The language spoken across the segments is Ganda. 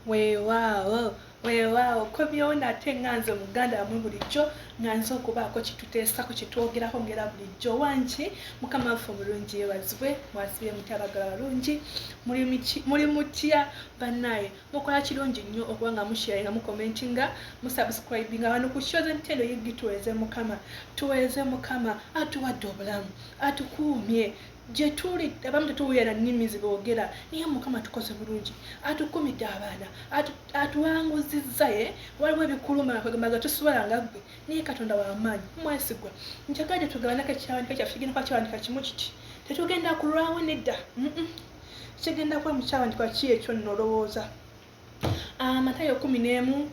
Weewaawo, weewaawo, komyewo nate nga nze muganda wamwe bulijjo nga nze okubaako kyetuteesako kyetwogerako ngera bulijjo. Wangi mukama waffe omulungi yebazibwe, mwasibye mutya abagala balungi, muli mutya bannaye? Mukola kirungi nnyo okuba nga musharinga, mukomentinga, musubscribinga wano ku Chosen Tendo Yiggi. Tuweeze Mukama, tuweeze Mukama atuwadde obulamu, atukuumye gye tuli. Abamu tetuwulira na nnimi ziboogera, naye Mukama tukoze bulungi, atukumidde abaana, atuwanguzizza. Ye waliwo ebikuluma kwegamba nga tusobola nga ggwe, naye Katonda w'amaanyi, mwesigwa. Njagadde tugabanako ekyawandiika kyaffe. Kigenda kuba kyawandiika kimu kiti, tetugenda kulwawo nedda. Kigenda kuba mu kyawandiikwa ki ekyo nno olowooza? Matayo 11,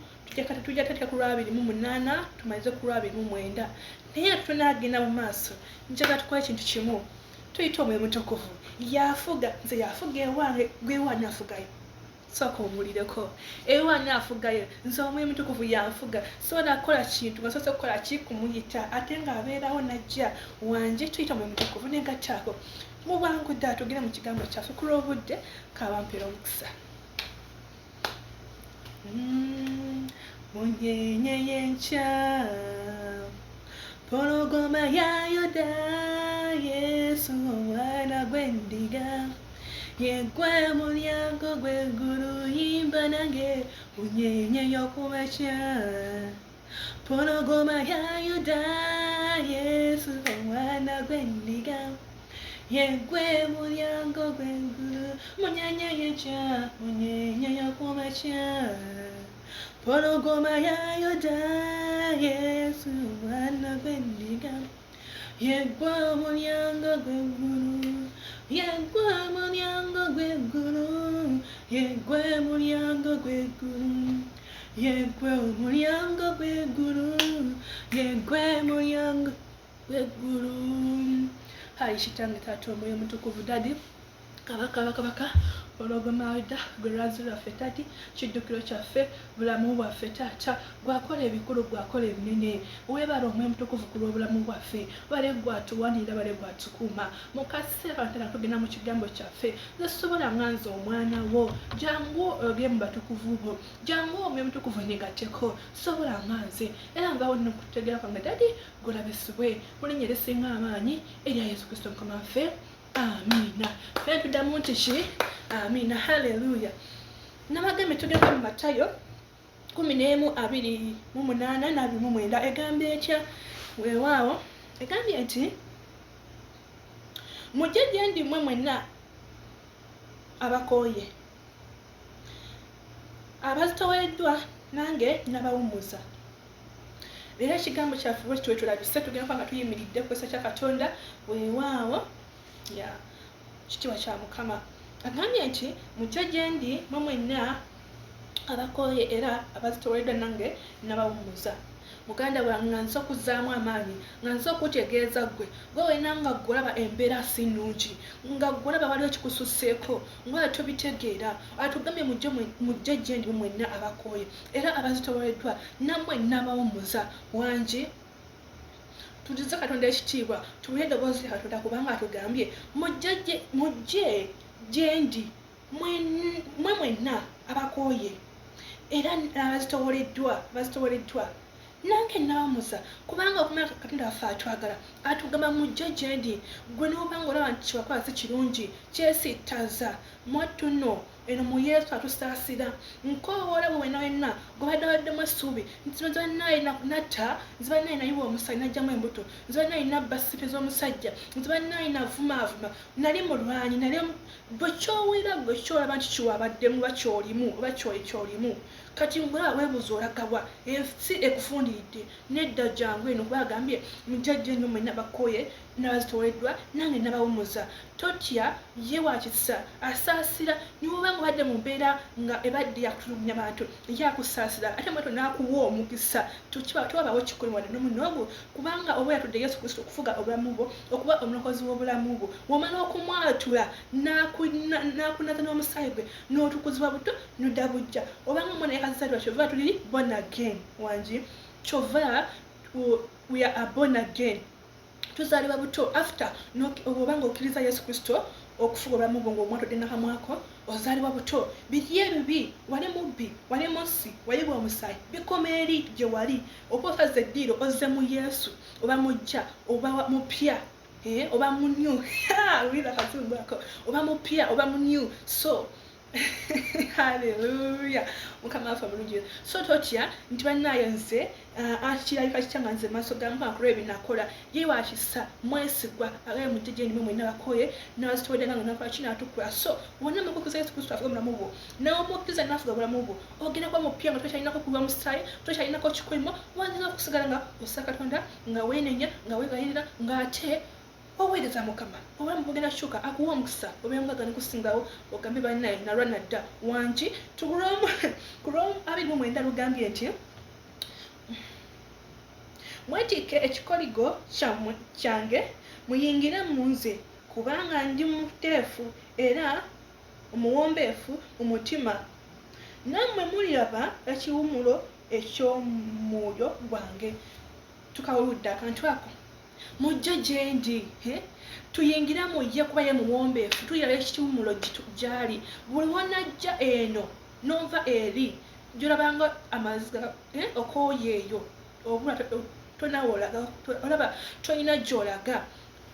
tujja tateka ku lwa 28 tumalize ku lwa 29. Naye nga tetunagenda mu maaso, njagala tukole ekintu kimu, tuyite Omwoyo Mutukuvu. Yafuga nze, yafuga ewange. Gwewaani afugayo? Sooka omuwulireko. Ewaani afugayo? Nze Omwoyo Mutukuvu yanfuga. Sobola kukola kintu nga soose kukola ki? Kumuyita, ate ng'abeerawo najja. Wanje, tuyite Omwoyo Mutukuvu negattaako mu bwangu ddala, tugende mu kigambo kyaffe ku lw'obudde. Kabampeera omukisa. Munyenye y'enkya, mpologoma ya Yuda, Yesu omwana gw'endiga, yegwe mulyango gw'eggulu. Yimba nange, munyenye y'okumakya, mpologoma ya Yuda, Yesu omwana gw'endiga, yegwe mulyango gw'eggulu. Munyenye y'enkya, munyenye y'okumakya, mpologoma ya Yuda, Yesu omwana gw'endiga, yegwe omulyango gw'eggulu, yegwe omulyango gw'eggulu, yegwe mulyango gw'eggulu, yegwe omulyango gw'eggulu, yegwe mulyango gw'eggulu. Hayi Kitange, Taata, Omwoyo Mutukuvu, Daddy, Kabaka bakabaka, olwogomawida gwe lwazi lwaffe, Daddy, kiddukiro kyaffe, bulamu bwaffe. Taata, gwakola ebikulu, gwakola ebinene. Weebala Omwoyo Mutukuvu ku lw'obulamu bwaffe. Bale gwatuwanirira, bale gwatukuuma mu kaseera kano. Tugenda mu kigambo kyaffe. Nze sobola nga nze omwana wo, jangu oyogere mu batukuvu bo, jangu Omwoyo Mutukuvu negatteko. Sobola nga nze, era nvawo nno kutegeera kwange. Daddy, gulabisibwe mu linnya erisinga amaanyi erya Yesu Kristo Mukama waffe, amiina. Ffe tuddamu nti ki? Amiina, halleluya. Nabagambye tugenda mu Matayo 11:28 n'29. Egambye etya? Weewaawo, egambye nti, "Mujje gye ndi mmwe mwenna abakooye, abazitowereddwa, nange nabawummuza." Era ekigambo kyaffe bwe kityo tulabise. Tugenda kuba nga tuyimiridde kukozesa kya Katonda. Weewaawo, ya kitiibwa kya Mukama. Agambye nti, "Mujje gye ndi mwe mwenna abakooye era abazitowereddwa, nange nabawummuza." Muganda wange, nga nze okuzzaamu amaanyi, nga nze okutegeeza ggwe, gwe wena nga ggwe olaba embeera si nnungi, nga ggwe olaba waliwo ekikususseeko, nga tobitegeera, atugambye, "Mujje gye ndi mwenna abakooye era abazitowereddwa, nammwe nabawummuza." Wangi, tulize Katonda ekitiibwa, tuwulire eddoboozi lya Katonda, kubanga atugambye, "Mujje gye ndi mwe mwenna abakooye era abazitowoleddwa, nange nabawummuza." Kubanga okumanya Katonda waffe atwagala, atugamba, "Mujje gye ndi." Gwe n'oba nga olaba nti kyewakola si kirungi, kyesittaza, mwattu nno eno mu Yesu atusaasira. Nkoowoola bwe wena wenna gwebadde waddemu essuubi nti nziba naye natta, nziba naye nayiwa omusaayi najjamu embuto, nziba naye nabba ssente z'omusajja, nziba naye navumaavuma, nali mulwanyi, nali gwe kyowulira, gwe kyolaba nti kiwabaddemu oba kyolimu oba kyoli kyolimu kati ngulaba weebuuza olagabwa ensi ekufundiridde. Nedda, jangu eno, kuba agambye, "Mujjajja eno mwenna bakooye n'abazitoweddwa, nange nabawummuza." Totya, ye wakisa, asaasira. Niwoba nga obadde mu mbeera nga ebadde yakutulugunya bantu, ye akusaasira ate mweto n'akuwa omukisa. Tewabaawo kikuli wadde nomunoogu, kubanga oba oyatudde Yesu Kristo okufuga obulamu bwo, okuba omulokozi w'obulamu bwo. Womala okumwatula n'akunaza n'omusaayi gwe, n'otukuzibwa buto, nodda bujja, obanga omwana yakazaalibwa. Kyova tuli born again. Wangi, kyova we are born again, tuzaalibwa buto after oba nga okkiriza Yesu Kristo okufuga obulamu bwo, ng'omwatudde nakamwako. Ozaalibwa buto. Biri ebibi, wali mubbi, wali mussi, wali bw'omusaayi, bikoma eri gye wali. Oba osaze eddiiro ozze mu Yesu, oba mujja, oba mupya, oba munyu. Wulira akazungu ako, oba mupya, oba munyu. So haleluya, Mukama waffe omulungi. So totya nti bannaayo nze kirabika kitya nga nze maaso ga Mukama kulwa ebinakola. Ye wakisa, mwesigwa, agaye mujje gye ndimwe mwenna bakoye n'abazitowedde nga nakola kino atukula. So wonna mukukkiriza Yesu Kristo afuga obulamu bwo, n'omukkiriza n'afuga obulamu bwo, ogenda kuba mupya nga tokyalinako kuba musaayi, tokyalinako kikolimo. Wandina okusigala nga ossa Katonda, nga weenenya, nga weegayirira, ng'ate oweereza Mukama. Obulamu bugenda kukyuka, akuwa omukisa obeera mugagga nekusingawo. Ogambe bannaye nalwa nadda wangi. Ku lw'omu 29 lugambye nti mwetikke ekikoligo kyammwe kyange, muyingire mu nze, kubanga ndi muteefu era omuwombeefu mu mutima, nammwe muliraba ekiwumulo eky'omwoyo gwange. Tukawuludde akantu ako. Mujje gye ndi, tuyingire mu ye, kuba ye muwombeefu, tuliraba ekiwumulo gy'ali. Buli wonajja eno n'ova eri gyolabanga amaziga, okooye eyo obula tonawolaga, olaba tolina gy'olaga,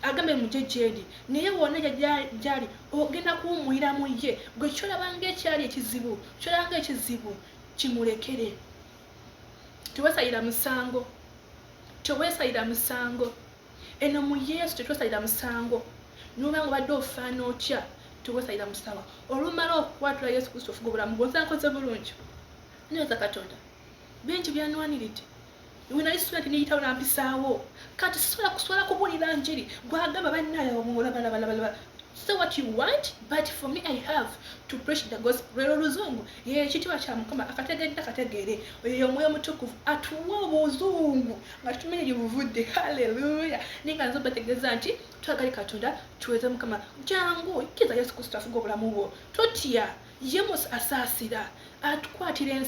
agambe mujje gyendi. Naye wonna gyali ogenda kuwumulira mu ye. Gwe kyolabanga ekyali ekizibu, kyolabanga ekizibu, kimulekere. Tewesalira musango, tewesalira musango. Eno mu Yesu tetwesalira musango. Nobanga obadde ofaana otya, tewesalira musango. Olumala okukwatula Yesu Kristo ofuga obulamu bwo. Nza nkoze bulungi, nebaza Katonda bingi byanwaniridde. Wenali sula nti niyitawo nampisaawo, kati sisobola kuswala kubuulira njiri. Gwagamba bannaye olabalabalaba, say what you want, but for me I have to preach the gospel. Lero oluzungu ekitiibwa kya Mukama, akategedde akategeere. Oyo Omwoyo Omutukuvu atuwa obuzungu nga tumenye gye buvudde. Haleluya. Naye nga nze obategeeza nti twagale Katonda, tuweze Mukama. Jangu kkiriza Yesu Kristo afuga obulamu bwo. Totya, ye asaasira, atukwatira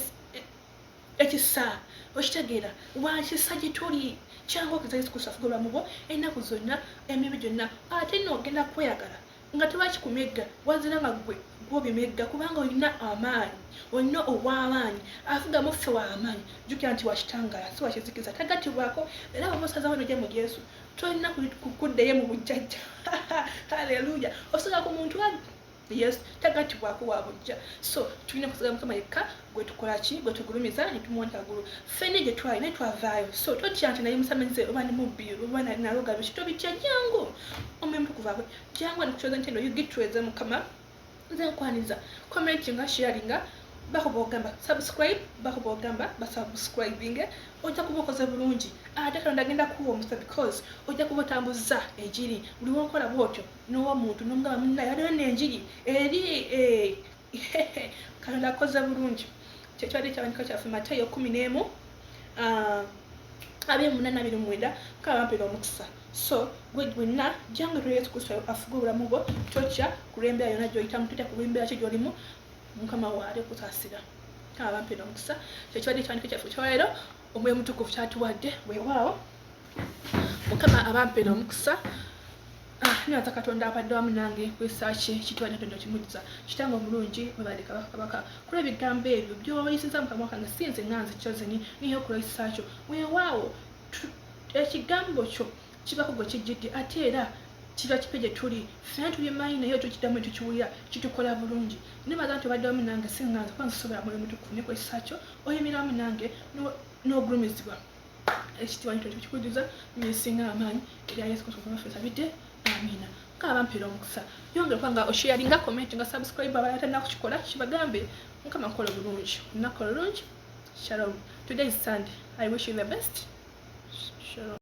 ekisa. Okitegeera, wakisa gye tuli. Kyangu okiriza Yesu Kristo afuga obulamu bwo ennaku zonna, emibi gyonna. Ate nno ogenda kweyagala nga tebakikumegga, wazira nga gwe gwobimegga, kubanga olina amaanyi, olina ow'amaanyi afuga muffe w'amaanyi. Jjukira nti wakitangala si wakizikiza, tagattibwako. Era bw'oba osazeewo nojja mu Yesu, tolina kuddayo mu bujjajja. Haleluya. Osigala ku muntu Yesu tagattibwako wa bujja. So tulina kusigala Mukama yekka gwe tukola ki, gwe tugulumiza ne tumuwanika waggulu. Ffenna gye twali naye twavaayo. So totya nti naye musamize oba ndi mubbi oba naloga biki, tobitya. Jangu Omwoyo Mutukuvu akwe, jangu anikukyooza nti eno yugitweze Mukama. Nze nkwaniza, comment nga sharinga, bakuba ogamba subscribe, bakuba ogamba basubscribinge. Ojja kuba okoze bulungi, ate Katonda agenda kuwa omukisa because ojja kuba otambuza enjiri. Buli wokola bwotyo n'owa muntu n'omugamba munnaye aliyo n'enjiri eri, Katonda akoze bulungi. Kyekyali ekyawandika kyaffe Matayo 11 28 29. Mukama bampeera omukisa. So gwe gwenna jangu tuli Yesu Kristo afuga obulamu bwo. Totya kulw'embeera yonna gy'oyitamu, totya kulw'embeera ki gy'olimu, Mukama waali okusaasira. Mukama bampeera omukisa. Kyekibadde ekyawandika kyaffe kyaleero, Omwoyo Mutukuvu kyatuwadde. Weewaawo, Mukama abampeera omukisa. Nebaza Katonda abadde wamu nange kwesa ki kitwadde. Katonda kimujjuza. Kitange omulungi, webale Kabaka kabaka kulwa ebigambo ebyo byoyisiza mu kamwa kange. Si nze nga nze kyozeni, niye okulwekisa kyo. Weewaawo, ekigambo kyo kibako gwe kijjidde, ate era kiba kipe gye tuli ffena tubimanyi, naye tukiddamu ne tukiwulira, kitukola bulungi. Nebaza nti obadde wamu nange, si nga nze, kuba nsobola. Mwoyo Mutukuvu nekwekisa kyo oyimira wamu nange n'ogulumizibwa. Ekitiibwa nikyo kikujjuza nesinga amaanyi erya Yesu Kristo waffe nsabidde, amiina. Mukama bampeera omukisa. Yongera okuba nga osharinga, comment nga subscribe. Abalala talina kukikola kibagambe. Mukama nkola bulungi, olunaku olulungi. Shalom. Today is Sunday. I wish you the best. Shalom.